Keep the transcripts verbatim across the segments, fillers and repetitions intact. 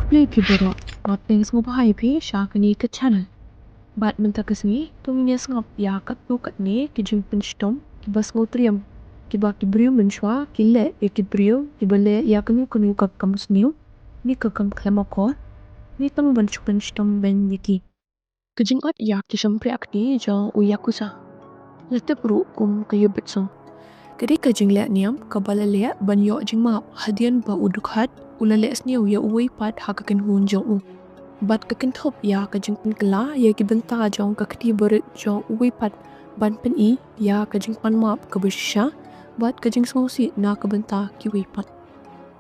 Khublei phi baroh, nga pdiang sngewbha ïa phi sha kane ka channel. Bad mynta ka sngi to ngin ïa sngap ïa katto katne ki jingpynshitom kiba sngewtriem kiba ki briew mynshuwa ki leh ïa ki briew kiba leh ïa kano kano ka kam sniew ne ka kam khlem akor, ne tang ban shu pynshitom beiñ ïa ki. Ka jingot ïa ki shympriahkti jong u yakuza, la tip ruh kum ka Yubitsu. Ka dei ka jingleh niam kaba la leh ban ïoh jingmap hadien ba u dukhat u la leh sniew ïa uwei pat ha ka kynhun jong u. Bad ka kynthup ïa ka jingpynkylla ïa ki bynta jong ka kti barit jong uwei pat ban pyni ïa ka jingpanmap kaba shisha bad ka jingsngewsih na ka bynta kiwei pat.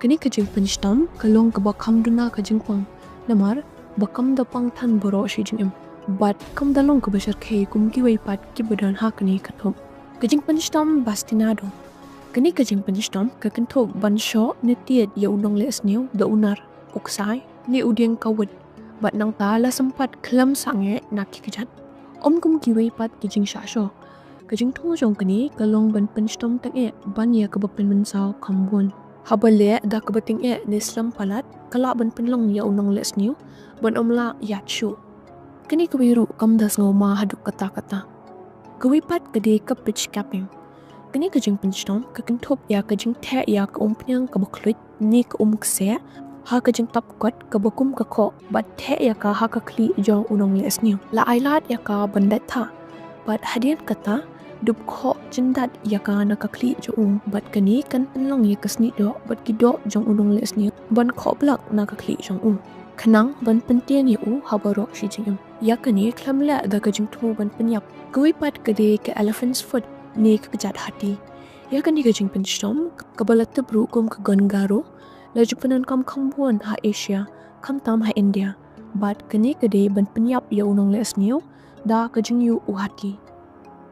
Kane ka jingpynshitom ka long kaba kham duna ka jingpang, namar ba kam da pang than baroh shi jingim bad kam da long kaba shyrkhei kum kiwei pat kiba don ha kane ka thup. Ka jingpynshitom bastinado. Kane ka jingpynshitom ka kynthup ban shoh ne tied ïa u nongleh sniew da u nar, u ksai ne u dieng kawit, bad nangta la sympat khlem sangeh na ki kjat. Ym kum kiwei pat ki jingshah shoh, ka jingthung jong kane ka long ban pynshitom tang eh ban ïa kaba pynmynsaw kham bun. Haba leh da kaba tyngeh ne slem palat ka lah ban pynlong ïa u nongleh sniew ban ym lah ïaid shuh. Kane kawei ruh kam da sngewma haduh katta katta. Kawei pat ka dei ka pitch capping. Kane ka jingpynshitom ka kynthup ïa ka jingtheh ïa ka umphniang kaba khluit ne ka umkseh ha ka jingtap kot kaba kum ka khoh bad theh ïa ka ha ka khlieh jong u nongleh sniew. La ailad ïa ka ban dait thah bad hadien kata dup khoh jyndat ïa ka na ka khlieh jong u, bad kane kan pynlong ïa ka snieh doh bad ki doh jong u nongleh sniew ban khoh blak na ka khlieh jong u, khnang ban pyntieng ïa u ha baroh shi jingim. Ïa kane khlem leh da ka jingthmu ban pynïap. Kawei pat ka dei ka elephant's foot ne ka kjat hati. Ïa kane ka jingpynshitom kaba la tip ruh kum ka gongaro la ju pyndonkam kham bun ha Asia, khamtam ha India. Bad kane ka dei ban pynïap ïa u nongleh sniew da ka jingïuh u hati.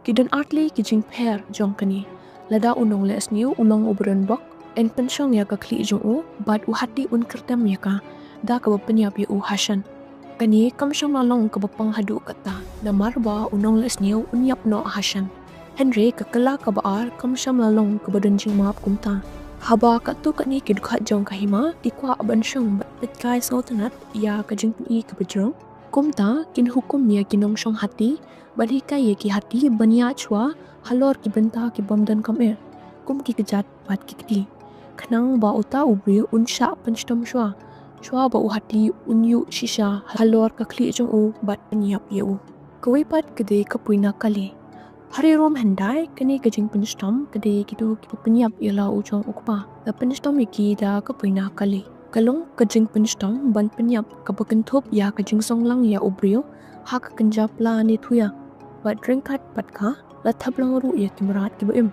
Ki don artylli ki jingpher jong kane. Lada u nongleh sniew u long uba don bok, yn pynshong ïa ka khlieh jong u bad u hati un kyrtem ïa ka da kaba pynïap ïa u hashan. Kane kam shym la long kaba pang haduh katta, namar ba u nongleh sniew un ïap noh hashan. Hynrei ka kylla kaba ar kam shym la long kaba don jingmap kumta. Haba katto katne ki dukhat jong ka hima ki kwah ban shong bad pynkai sngewtynnat ïa ka jingpyni kaba jrong, kumta kin hukum ïa ki nongshong hati ban hikai ïa ki hati ban ïaid shuwa halor ki bynta ki bym donkam eh, kum ki kjat bad ki kti, khnang ba uta u briew un shah pynshitom shuwa, shuwa ba u hati un ïuh shisha halor ka khlieh jong u bad pynïap ïa u. Kawei pat ka dei ka puina kali. Ha ri Rom hyndai kane ka jingpynshitom ka dei kito kiba pynïap ïa la u jong u kpa, la pynshitom ïa ki da ka puina kali. Ka long ka jingpynshitom ban pynïap kaba kynthup ïa ka jingsong lang ïa u briew ha ka kynja pla ne thuia. Bad ryngkat bad ka la thaplang ruh ïa ki mrad kiba im,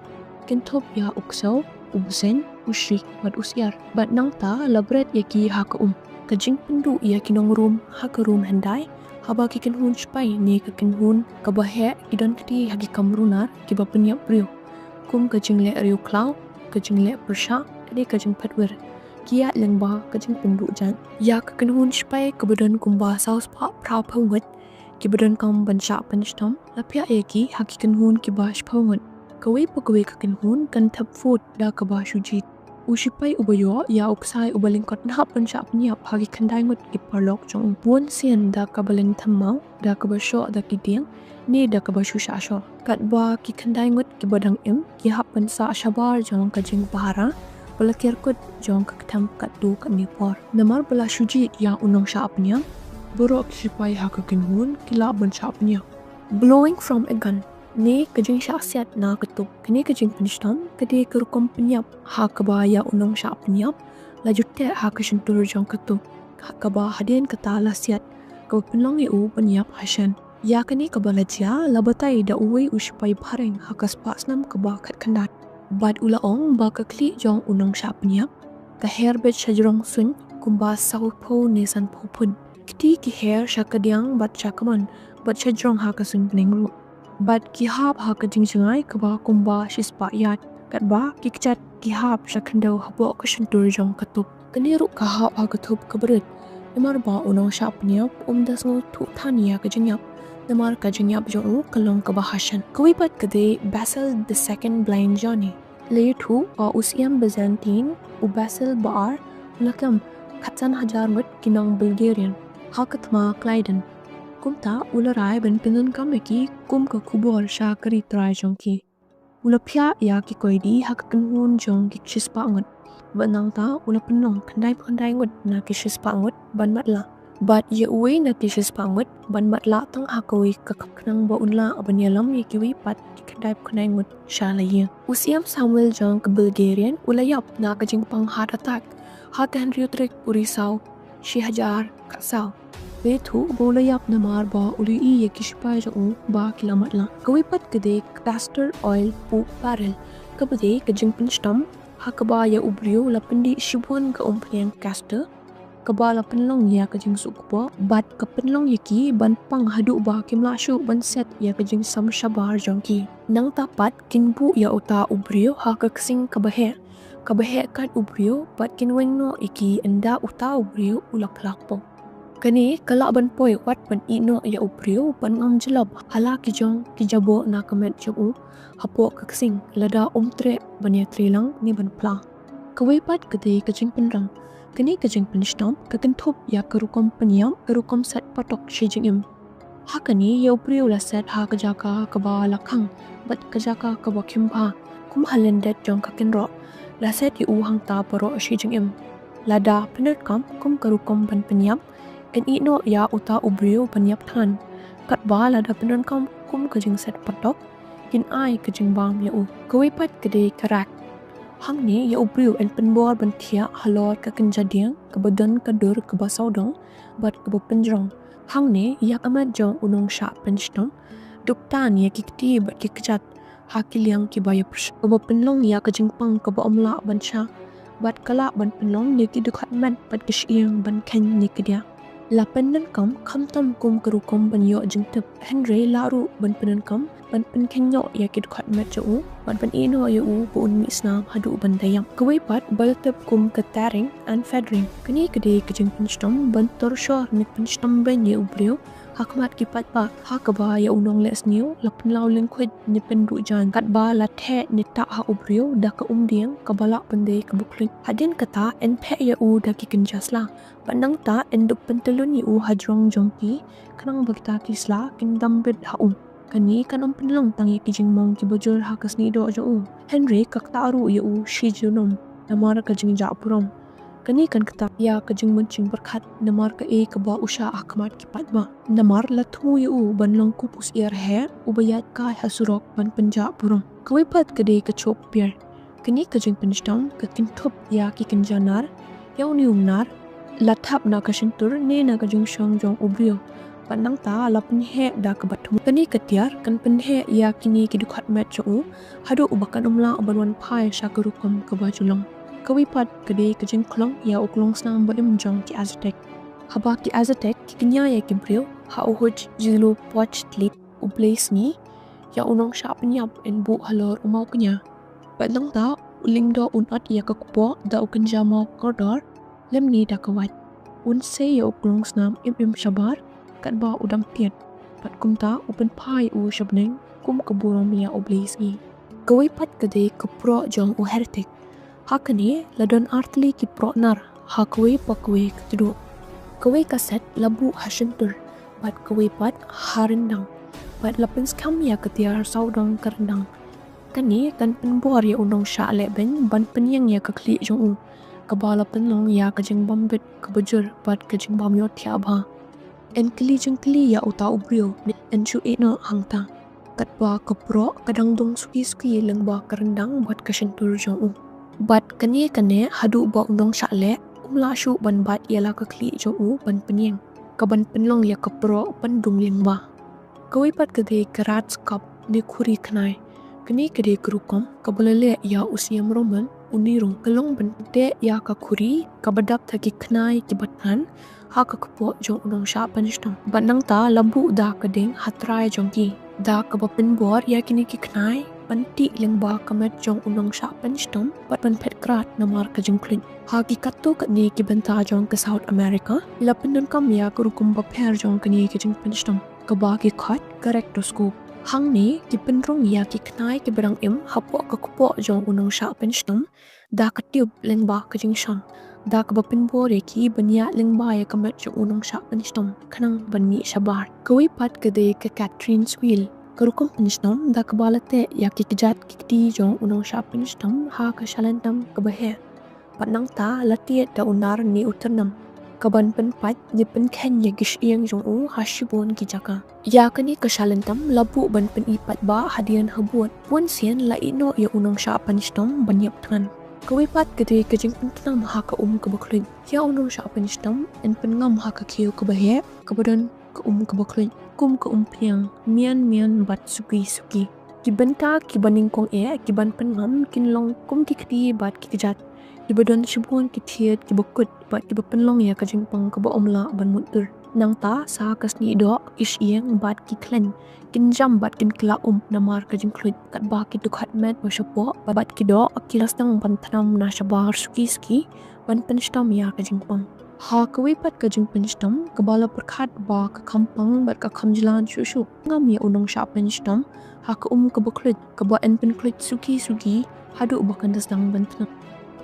kynthup ïa u ksew, u bseiñ, u shriek bad u syiar. Bad nangta la bret ïa ki ha ka um. Ka jingpynduh ïa ki nongrum ha ka Rom hyndai haba ki kynhun shipai ne ka kynhun kaba heh ki don kti ha ki kam runar kiba pynïap briew, kum ka jingleh riewkhlaw, ka jingleh pyrshah ne ka jingphet wir. Ki ïaid lyngba ka jingpynduh jait. Ïa ka kynhun shipai kaba don kumba saw spah phra phew ngut kiba donkam ban shah pynshitom la phiah ïa ki ha ki kynhun kiba shiphew ngut. Kawei pa kawei ka kynhun kan thep vote da kaba shu jied. U shipai uba ïoh ïa u ksai uba lyngkot un hap ban shah pynïap ha ki khyndai ngut ki paralok jong u. Bun sien da kaba lyngthem maw, da kaba shoh da ki dieng ne da kaba shu shah shoh. Katba ki khyndai ngut kiba dang im ki hap ban sah shabar jong ka jingpahara ba la ker kut jong ka ktham katto katne por, namar ba la shu jied ïa u nongshah pynïap. Baroh ki shipai ha ka kynhun ki lah ban shah pynïap. Blowing from a gun ne ka jingshah siat na ka tup. Kane ka jingpynshitom ka dei ka rukom pynïap ha kaba ïa u nongshah pynïap la ju teh ha ka shyntur jong ka tup, ha kaba hadien kata la siat, kaba pynlong ïa u ban ïap hashan. Ïa kane kaba la jia la batai da uwei u shipai phareng ha ka spah snem kaba khatkhyndai. Bad u la ong ba ka khlieh jong u nongshah pynïap ka her beit shajrong suiñ kumba saw phew ne san phew phut. Kti ki her sha kadiang bad sha kamon bad shajrong ha ka suiñ bneng ruh. Bad ki hap ha ka jingjngai kaba kumba shispah yard. Katba ki kjat ki hap sha khyndew hapoh ka shyntur jong ka tup. Kane ruh ka hap ha ka thup kaba rit. Namar ba u nongshah pynïap um da sngewthuh than ïa ka jingïap, namar ka jingïap jong u ka long kaba hashan. Kawei pat ka dei Basil the Second Blind Johnny. La ïathuh ba u siem Byzantine u Basil ba ar u la kem khatsan hajar ngut ki nong Bulgarian ha ka thma Kladno. Kumta u la rai ban pyndonkam ïa ki kum ka khubor sha ka ri trai jong ki. U la phiah ïa ki koidi ha ka kynhun jong ki shispah ngut. Bad nangta u la pynlong khyndai phew khyndai ngut na ki shispah ngut ban matlah. Bad ïa uwei na ki shispah ngut ban matlah tang ha kawei ka khnang ba un lah ban ïalam ïa kiwei pat ki khyndai phew khyndai ngut sha la ïing. U Siem Samuel jong ka Bulgarian u la ïap na ka jingpang heart attack ha ka hynriew tarik u Risaw shi hajar khatsaw. Bad u ba u la ïap namar ba u la ïohi ïa ki shipai jong u ba ki la matlah. Kawei pat ka dei ka castor oil pur barrel, kaba dei ka jingpynshitom ha kaba ïa u briew la pyndih shibun ka umphniang castor, kaba la pynlong ïa ka jingsuk kpoh bad ka pynlong ïa ki ban pang haduh ba kim lah shuh ban set ïa ka jingsam shabar jong ki. Nangta pat kin buh ïa uta u briew ha ka ksing kaba heh, kaba heh kat u briew bad kin weng noh ïa ki ynda uta u briew u la khlak pop. Kane ka lah ban poi wat ban ïeh noh ïa u briew ban ngam jyllop ha la ki jong ki jaboh na ka met jong u hapoh ka ksing lada um treh ban ïatrei lang ne ban phla. Kawei pat ka dei ka jingpynrang. Kane ka jingpynshitom ka kynthup ïa ka rukom pynïap, ka rukom set patok shi jingim. Ha kane ïa u briew la set ha ka jaka kaba la khang bad ka jaka kaba khim bha, kum ha lyndet jong ka kynroh. La set ïa u hangta baroh shi jingim. Lada pyndonkam kum ka rukom ban pynïap, kan ïeh noh ïa uta u briew ban ïap than. Katba lada pyndonkam kum ka jingset patok, kin ai ka jingbam ïa u. Kawei pat ka dei ka rak. Hangne ïa u briew yn pynbor ban thiah halor ka kynja dieng kaba don ka dur kaba sawdong bad kaba pynjrong. Hangne ïa ka met jong u nongshah pynshitom, duk tan ïa ki kti bad ki kjat ha ki liang kiba ïapyrshah, kaba pynlong ïa ka jingpang kaba ym lah ban shah bad ka lah ban pynlong ïa ki dkhot met bad ka shyieng ban kheiñ ne ka diah. La pyndonkam khamtam kum ka rukom ban ïoh jingtip, hynrei lah ruh ban pyndonkam ban pynkheiñ noh ïa ki dkhot met jong u bad ban ïeh noh ïa u ba un mih snam haduh ban da ïap. Kawei pat ba la tip kum ka tearing and feathering. Kane ka dei ka jingpynshitom ban torshor ne pynshitom beiñ ïa u briew ha khmat ki paidbah, ha kaba ïa u nongleh sniew la pynlaw lyngkhuid ne pynduh jan, katba la theh ne tah ha u briew da ka umdieng kaba lah ban dei kaba khluit. Hadien kata yn pheh ïa u da ki kynja sla. Bad nangta yn dup pyntyllun ïa u ha jrong jong ki khnang ba kita ki sla kin dam bit ha u. Kane kan ym pynlong tang ïa ki jingmong kiba jur ha ka snieh doh jong u, hynrei ka ktah ruh ïa u shi junom namar ka jingjah burom. Kane kan ktah ïa ka jingmut jingpyrkhat namar kaei kaba u shah ha khmat ki paidbah. Namar la thmu ïa u ban long kum u syiar heh uba ïaid kai ha surok ban pynjah burom. Kawei pat ka dei ka chuh pier. Kane ka jingpynshitom ka kynthup ïa ki kynja nar, ïa une u nar la thap na ka shyntur ne na ka jingshong jong u briew. Bad nangta la pynheh da kaba thmu. Kane ka tiar kan pynheh ïa kine ki dkhot met jong u haduh ba kan ym lah ban wan phai sha ka rukom kaba ju long. Kawei pat ka dei ka jingkhlong ïa u klongsnam ba im jong ki Aztec. Haba ki Aztec ki kñia ïa ki briew ha u Huitzilopochtli, u blei sngi, ïa u nongshah pynïap yn buh halor u maw kñia. Bad nangta u lyngdoh un ot ïa ka kpoh da u kynja maw kordor lymne da ka wait. Un sei ïa u klongsnam im im shabar katba u dang tied. Bad kumta u pynphai u sha bneng kum ka burom ïa u blei sngi. Kawei pat ka dei ka proh jong u heretic. Ha kane la don artylli ki proh nar ha kawei pa kawei ka tduh. Kawei ka set la buh ha shyntur bad kawei pat ha ryndang. Bad la pynskhem ïa ka tiar sawdong ka ryndang. Kane kan pynbor ïa u nongshah lehbeiñ ban pynïeng ïa ka khlieh jong u, kaba la pynlong ïa ka jingbam bit kaba jur bad ka jingbam ïohthiah bha. Yn kylli jingkylli ïa uta u briew ne yn shu ïeh noh hangta. Katba ka proh ka dang dong suki suki lyngba ka ryndang bad ka shyntur jong u. Bad kane kane haduh ba u nongshah leh um lah shuh ban bat ïa la ka khlieh jong u ban pynïeng, ka ban pynlong ïa ka proh ban dung lyngba. Kawei pat ka dei ka rat's cup ne khuri khnai. Kane ka dei ka rukom kaba la leh ïa u siem Roman u Nero, ka long ban teh ïa ka khuri kaba dap da ki khnai kiba thngan ha ka kpoh jong u nongshah pynshitom. Bad nangta la buh da ka ding ha trai jong ki, da kaba pynbor ïa kine ki khnai ban tih lyngba ka met jong u nongshah pynshitom bad ban phet krad namar ka jingkhluit. Ha ki katto katne ki bynta jong ka South America la pyndonkam ïa ka rukom bapher jong kane ka jingpynshitom, kaba ki khot ka rectoscope. Hangne ki pynrung ïa ki khnai kiba dang im hapoh ka kpoh jong u nongshah pynshitom da ka tube lyngba ka jingshong. da kaba pynbor ïa ki ban ïaid lyngba ïa ka met jong u nongshah pynshitom khnang ban mih shabar. Kawei pat ka dei ka Catherine Swale, ka rukom pynshitom da kaba la teh ïa ki kjat ki kti jong u nongshah pynshitom ha ka shalyntam kaba heh. Bad nangta la tied da u nar ne u tyrnem kaban pynpait ne pynkheiñ ïa ki shyieng jong u ha shibun ki jaka. Ïa kane ka shalyntam la buh ban pyni paidbah hadien habud. Bun sien la ïeh noh ïa u nongshah pynshitom ban ïap thngan. Kawei pat ka dei ka jingpyntnam ha ka um kaba khluit. Ïa u nongshah pynshitom yn pynngam ha ka khiew kaba heh kaba don ka um kaba khluit, kum ka umphniang, mian mian bad suki suki. Ki bynta kiba nyngkong eh kiban pynngam kin long kum ki kti bad ki kjat kiba don shibun ki thied kiba kut bad kiba pynlong ïa ka jingpang kaba ym lah ban mutdur. Nangta sa ka snieh doh, ki shyieng bad ki khleiñ kin jam bad kin kylla um namar ka jingkhluit, katba ki dkhot met ba shapoh bad ki doh ki la sdang ban thnam na shabar suki suki ban pynshitom ïa ka jingpang. Ha kawei pat ka jingpynshitom kaba la pyrkhat ba ka kham pang bad ka kham jlan shuh shuh, ngam ïa u nongshah pynshitom ha ka um kaba khluit kaba yn pynkhluit suki suki haduh ba kan da sdang ban thnam.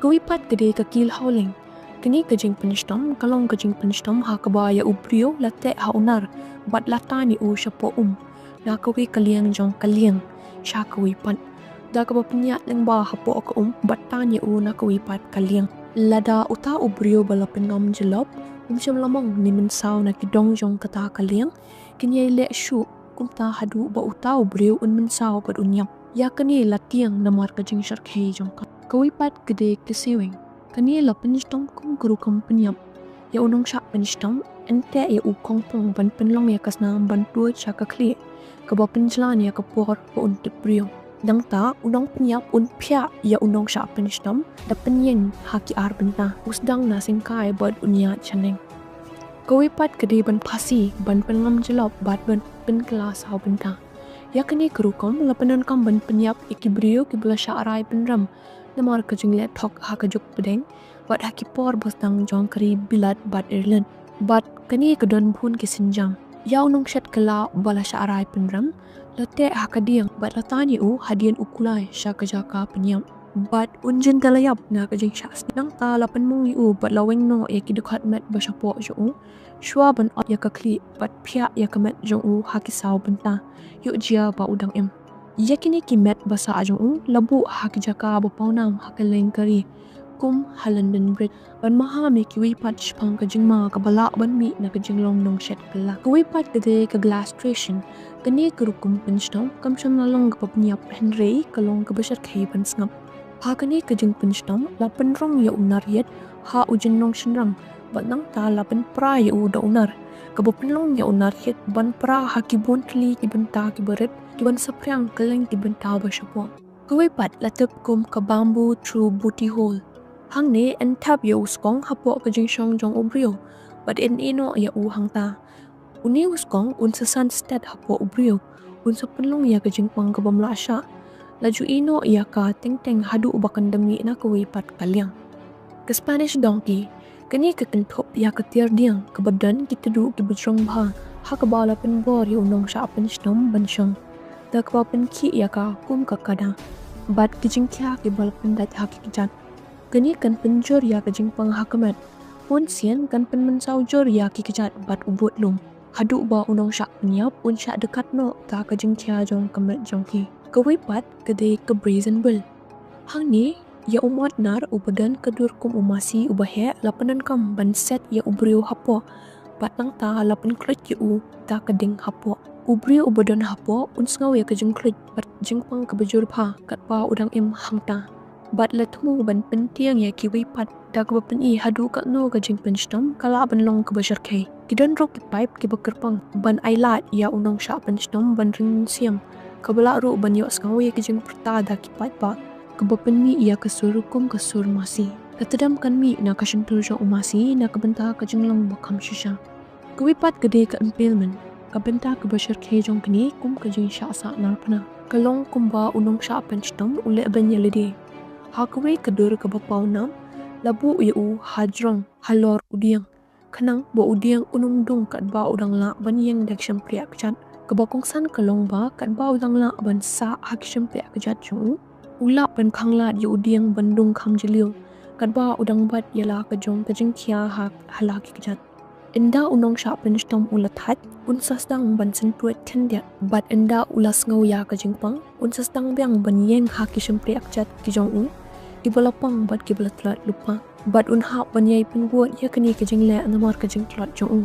Kawei pat ka dei ka keyhole. Kane ka jingpynshitom ka long ka jingpynshitom ha kaba ïa u briew la teh ha u nar bad la tan ïa u shapoh um na kawei ka liang jong ka liang sha kawei pat, da kaba pynïaid lyngba hapoh ka um bad tan ïa u na kawei pat ka liang. Lada uta u briew ba la pynngam jyllop um shym la mong ne mynsaw na ki dong jong kata ka liang, kin ïai leh shuh kumta haduh ba uta u briew un mynsaw bad un ïap. Ïa kane la tieng namar ka jingshyrkhei jong ka. Kawei pat ka dei ka sewing. Kane la pynshitom kum ka rukom pynïap. Ïa u nongshah pynshitom yn teh ïa u khongpong ban pynlong ïa ka snam ban tuid sha ka khlieh kaba pynjlan ïa ka por ba un tip briew. Nangta u nongpynïap un phiah ïa u nongshah pynshitom da pynïeng ha ki ar bynta. U sdang na syngkai bad un ïaid shaneng. Kawei pat ka dei ban phasi, ban pynngam jyllop bad ban pynkylla saw bynta. Ïa kane ka rukom la pyndonkam ban pynïap ïa ki briew kiba la shah rai pynrem namar ka jingleh thok ha ka juk pdeng bad ha ki por ba sdang jong ka ri Bilat bad Ireland. Bad kane ka don bun ki sienjam. Ïa u nongshet kylla ba la shah rai pynrem la teh ha ka dieng bad la tan ïa u hadien u kulai sha ka jaka pynïap. Bad un jin da la ïap na ka jingshah snieh. Nangta la pynmong ïa u bad la weng noh ïa ki dkhot met ba shapoh jong u. Shuwa ban ot ïa ka khlieh bad phiah ïa ka met jong u ha ki saw bynta. Ïoh jia ba u dang im. Ïa kine ki met ba sah jong u la buh ha ki jaka ba pawnam ha kylleng ka ri, kum ha London Bridge, ban maham ïa kiwei pat shaphang ka jingma kaba lah ban mih na ka jinglong nongshet kylla. Kawei pat ka dei ka glastration. Kane ka rukom pynshitom kam shym la long kaba pynïap hynrei ka long kaba shyrkhei ban sngap. Ha kane ka jingpynshitom la pynrung ïa u nar ïit ha u jingnongsynrang bad nangta la pynpra ïa u da u nar, kaba pynlong ïa u nar ïit ban pra ha ki bun tylli ki bynta kiba rit kiban saphriang kylleng ki bynta ba shapoh. Kawei pat la tip kum ka bamboo through booty hole. Hangne yn thep ïa u skong hapoh ka jingshong jong u briew bad yn ïeh noh ïa u hangta. Une u skong un sa san stet hapoh u briew, un sa pynlong ïa ka jingpang kabym lah shah. La ju ïeh noh ïa ka teng teng haduh ba kan da mih na kawei pat ka liang. Ka Spanish donkey. Kane ka kynthup ïa ka tiar dieng kaba don ki tdong kiba jrong bha, ha kaba la pynbor ïa u nongshah pynshitom ban shong, da kaba pynkhih ïa ka kum ka kada bad ki jingkhia kiba la pyndait ha ki kjat. Kane kan pynjur ïa ka jingpang ha ka met. Bun sien kan pynmynsaw jur ïa ki kjat bad u budlum, haduh ba u nongshah pynïap un shah dkat noh da ka jingkhia jong ka met jong ki. Kawei pat ka dei ka brazen bull. Hangne ïa u mot nar uba don ka dur kum u masi uba heh la pyndonkam ban set ïa u briew hapoh bad nangta la pynkhluit ïa u da ka ding hapoh. U briew uba don hapoh un sngew ïa ka jingkhluit bad jingpang kaba jur bha katba u dang im hangta. Bad la thmu ban pyntieng ïa kiwei pat da kaba pyni haduh katno ka jingpynshitom ka lah ban long kaba shyrkhei. Ki don ruh ki paip kiba kyrpang ban ailad ïa u nongshah pynshitom ban ring mynsiem, kaba lah ruh ban ïohsngew ïa ki jingpyrta da ki paidbah, kaba pynmih ïa ka sur kum ka sur masi. Ka tdem kan mih na ka shyntur jong u masi na ka bynta ka jinglong ba kham shisha. Kawei pat ka dei ka impalement. Ka bynta kaba shyrkhei jong kane kum ka jingshah sahnarphna ka long kumba u nongshah pynshitom u leh beiñ ïa lade. Ha kawei ka dur kaba pawnam la buh ïa u hajrong halor u dieng, khnang ba u dieng un ym dung katba u dang lah ban ïeng da ki shympriah kjat. Kaba kongsan ka long ba katba u dang lah ban sah ha ki shympriah kjat jong u, u lah ban khanglad ïa u dieng ban dung kham jylliew. katba u dang bat ïa la ka jong ka jingkhia ha, ha la ki kjat. Ynda u nongshah pynshitom u la thait, un sa sdang ban syntuid khyndiat, bad ynda u la sngew ïa ka jingpang, un sa sdang biang ban ïeng ha ki shympriahjat ki jong u, kiba la pang bad kiba la tlot lypa. Bad un hap ban ïai pynbud ïa kane ka jingleh namar ka jingtlot jong u.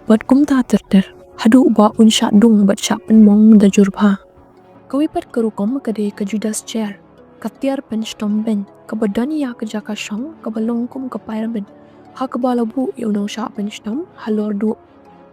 Bad kumta ter ter, haduh ba un shah dung bad shah pynmong da jur bha. Kawei pat ka rukom ka dei ka Judas Chair, ka tiar pynshitom beiñ, kaba don ïa ka jaka shong, kaba long kum ka pyramid, ha kaba la buh ïa u nongshah pynshitom halor duh,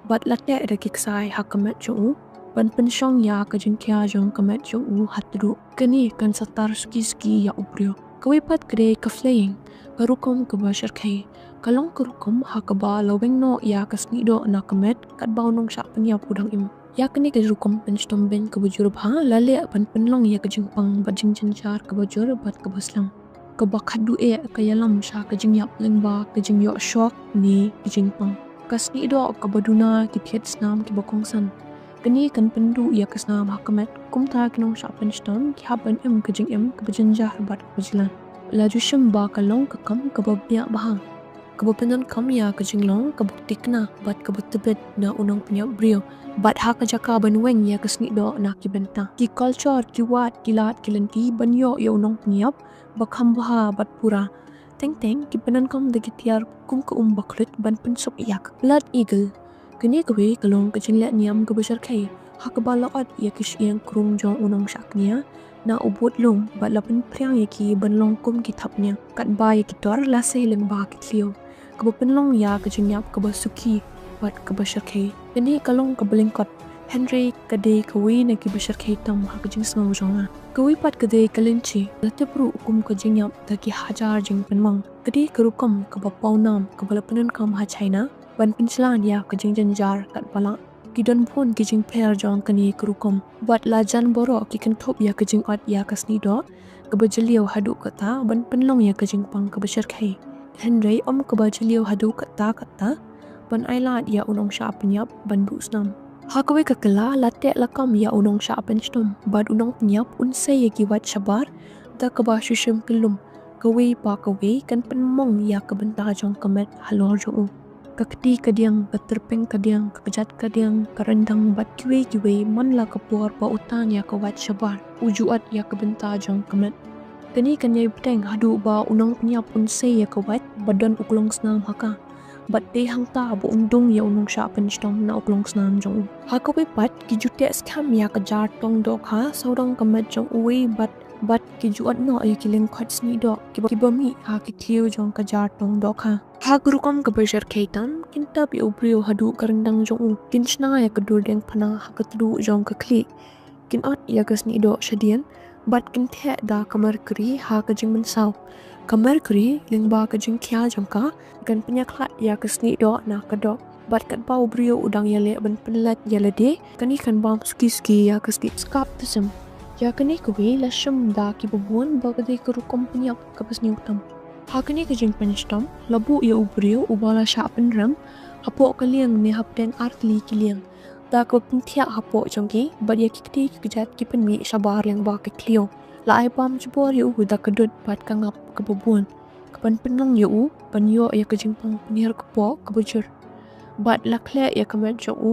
bad la teh da ki ksai ha ka met jong u, ban pynshong ïa ka jingkhia jong ka met jong u ha tduh. Kane kan sa tar suki suki ïa u briew. Kawei pat ka dei ka Flaying, ka rukom kaba shyrkhei, ka long ka rukom ha kaba la weng noh ïa ka sniehdoh na ka met, katba u nongshah pynïap u dang im. Ïa kane ka rukom pynshitom beiñ kaba jur bha, la leh ban pynlong ïa ka jingpang bad jingjynjar kaba jur bad kaba slem, kaba khadduh eh ka ïalam sha ka jingïap lyngba ka jingïoh shok ne ka jingpang. Ka sniehdoh kaba duna ki thied snam kiba kongsan. Kane kan pynduh ïa ka snam ha ka met, kumta ki nongshah pynshitom ki hap ban im ka jingim kaba jynjar bad kaba jlan. La ju shim ba ka long ka kam kaba bniah bha, kaba pyndonkam ïa ka jinglong kaba tikna bad kaba tbit na u nongpynïap briew, bad ha ka jaka ban weng ïa ka sniehdoh na ki bynta, ki culture, ki wad, ki lad, ki lynti ban ïoh ïa u nongpynïap ba kham bha bad pura. Teng teng ki pyndonkam da ki tiar kum ka um ba khluit ban pynsuk ïa ka Blood Eagle. Kane kawei ka long ka jingleh niam kaba shyrkhei, ha kaba la ot ïa ki shyieng krum jong u nongshah kñia na u bud lum, bad la pynphriang ïa ki ban long kum ki thapñiang, katba ïa ki tor la sei lyngba ki thliew, kaba pynlong ïa ka jingïap kaba suki bad kaba shyrkhei. Kane ka long kaba lyngkot, hynrei ka dei kawei na kiba shyrkhei tam ha ka jingsngew jong nga. Kawei pat ka dei ka Lynchi, la tip ruh kum ka jingïap da ki hajar jingpynmong. Ka dei ka rukom kaba pawnam kaba la pyndonkam ha China ban pynjlan ïa ka jingjynjar katba lah. Ki don bun ki jingpher jong kane ka rukom, bad la jan baroh ki kynthup ïa ka jingot ïa ka sniehdoh kaba jylliew haduh katta ban pynlong ïa ka jingpang kaba shyrkhei, hynrei ym kaba jylliew haduh katta katta ban ailad ïa u nongshah pynïap ban buh snam. Ha kawei ka kylla, la teh lakam ïa u nongshah pynshitom, bad u nongpynïap un sei ïa ki wait shabar da kaba shu shim kyllum. Kawei pa kawei kan pynmong ïa ka bynta jong ka met halor jong u. Ka kti kadiang, ka tyrpeng kadiang, ka kjat kadiang, ka ryndang bad kiwei kiwei, man la ka por ba u tan ïa ka wait shabar, u ju ot ïa ka bynta jong ka met. Kane kan ïai bteng haduh ba u nongpynïap un sei ïa ka wait ba don u klongsnam ha ka, bad dei hangta ba un dung ïa u nongshah pynshitom na u klongsnam jong u. Ha kawei pat, ki ju teh skhem ïa ka jar tong dohkha sawdong ka met jong uwei, bad, bad ki ju ot noh ïa ki lyngkot sniehdoh kiba, kiba mih ha ki thliew jong ka jar tong dohkha. Ha ka rukom kaba shyrkhei tam, kin tap ïa u briew haduh ka ryndang jong u, kin shna ïa ka dur diengphna ha ka tduh jong ka khlieh, kin ot ïa ka sniehdoh shadien, bad kin theh da ka mercury ha ka jingmynsaw. Ka mercury lyngba ka jingkhia jong ka kan pynïakhlad ïa ka sniehdoh na ka doh, bad katba u briew u dang ïaleh ban pynlait ïa lade, kane kan bam suki suki ïa ka snieh. Skaptism, ïa kane kawei la shim da kiba bun ba ka dei ka rukom pynïap kaba sniew tam. Ha kane ka jingpynshitom, la buh ïa u briew uba la shah pynrem hapoh ka lieng ne hapdeng artylli ki lieng, da kaba pynthiah hapoh jong ki, bad ïa ki kti ki kjat ki pynmih shabar lyngba ki thliew. La ai bam jubor ïa u da ka dud bad ka ngap kaba bun, kaban pynlong ïa u ban ïoh ïa ka jingpang pynhiar kpoh kaba jur, bad la khleh ïa ka met jong u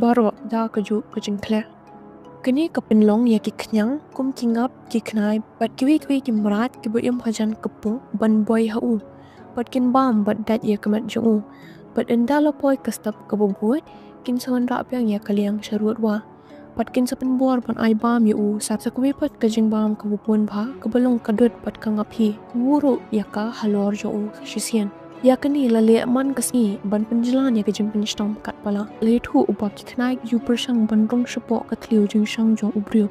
baroh da kajuh ka jingkhleh. Kane ka pynlong ïa ki khñiang kum ki ngap, ki khnai, bad kiwei kiwei ki mrad kiba im hajan ka pung ban boi ha u, bad kin bam bad dait ïa ka met jong u. Bad ynda la poi ka step kaba bud, kin sa wanrah biang ïa ka liang sharud wah, bad kin sa pynbor ban ai bam ïa u sa, sa kawei pat ka jingbam kaba bun bha, kaba long ka dud bad ka ngap hi. Wur ruh ïa ka halor jong u shisien. Ïa kane la leh man ka sngi ban pynjlan ïa ka jingpynshitom katba lah. La ïathuh ba ki khnai ki ju pyrshang ban rung shapoh ka thliew jingshong jong u briew,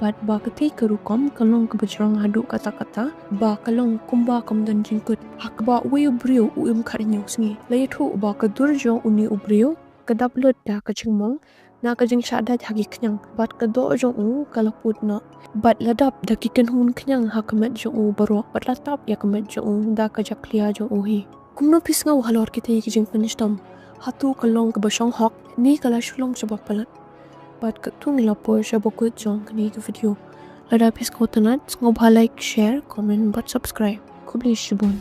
bad ba katei ka rukom ka long kaba jrong haduh katta katta, ba ka long kumba kam don jingkut, ha kaba uwei u briew u im khathynñiew sngi. La ïathuh ba ka dur jong une u briew ka dap lut da ka jingmong na ka jingshah dait ha ki khñiang, bad ka doh jong u ka la put noh, bad la dap da ki kynhun khñiang ha ka met jong u baroh, bad la tap ïa ka met jong u da ka jakhlia jong u hi. Kumno phi sngew halor kitei ki jingpynshitom? Hato ka long kaba shong hok ne ka la shu long shaba palat? Bad katto ngi la poi shaba kut jong kane ka video. Lada phi sngewtynnat, sngewbha like, share, comment bad subscribe. Khublei shibun.